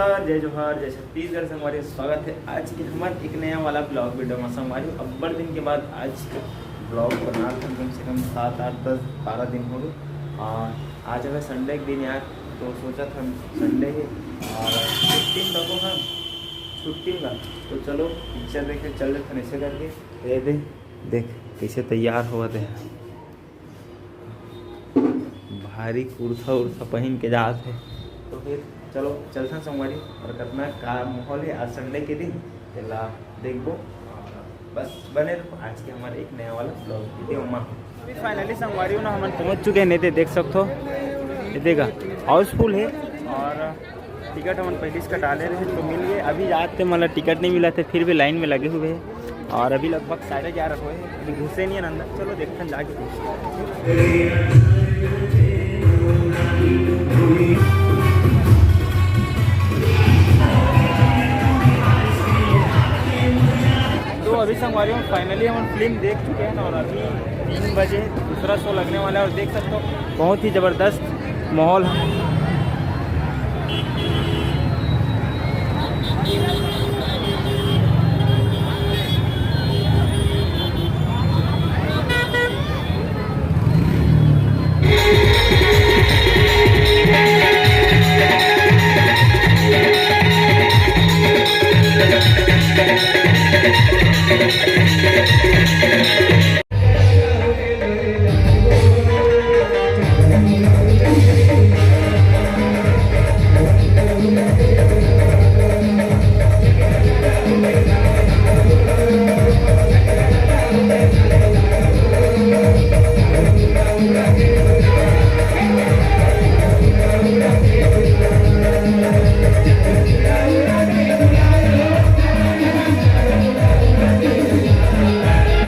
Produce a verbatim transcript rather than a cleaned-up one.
जय जोहार, जय छत्तीसगढ़ संगवारी, स्वागत है आज के हमारे एक नया वाला ब्लॉग वीडियो में। संगवारी, अब्बड़ दिन के बाद आज ब्लॉग बना था, कम से कम सात, आठ, दस, बारह दिन हो गए। और आज हमें संडे के दिन यार, तो सोचा था संडे है और छुट्टी में लगो हम, छुट्टी में, तो चलो पिक्चर देखे चल रहे थे ऐसे करके। ये दे, देख कैसे तैयार हुआ थे, भारी कुर्ता उर्ता पहन के जात है। तो फिर चलो चलथन संगवारी, और कितना का माहौल है आज संडे के दिन, तेला देखबो। बस बने रहो आज के हमारे एक नया वाला ब्लॉग वीडियो में। अभी फाइनली संगवारी हो ना, हमन पहुंच चुके हैं, नहीं ते देख सकते हो, ये देखा हाउसफुल है। और टिकट हमन पहले से कटा ले रहे तो मिल गए, अभी जाते मतलब टिकट नहीं मिला थे, फिर भी लाइन में लगे हुए हैं। और अभी लगभग साढ़े ग्यारह हुए हैं, अभी घुसे नहीं है अंदर। चलो देखते हैं जाके कुछ। तो अभी संगवारी हो, फाइनली हम फिल्म देख चुके हैं और अभी तीन बजे दूसरा शो लगने वाला है। और देख सकते हो बहुत ही ज़बरदस्त माहौल है।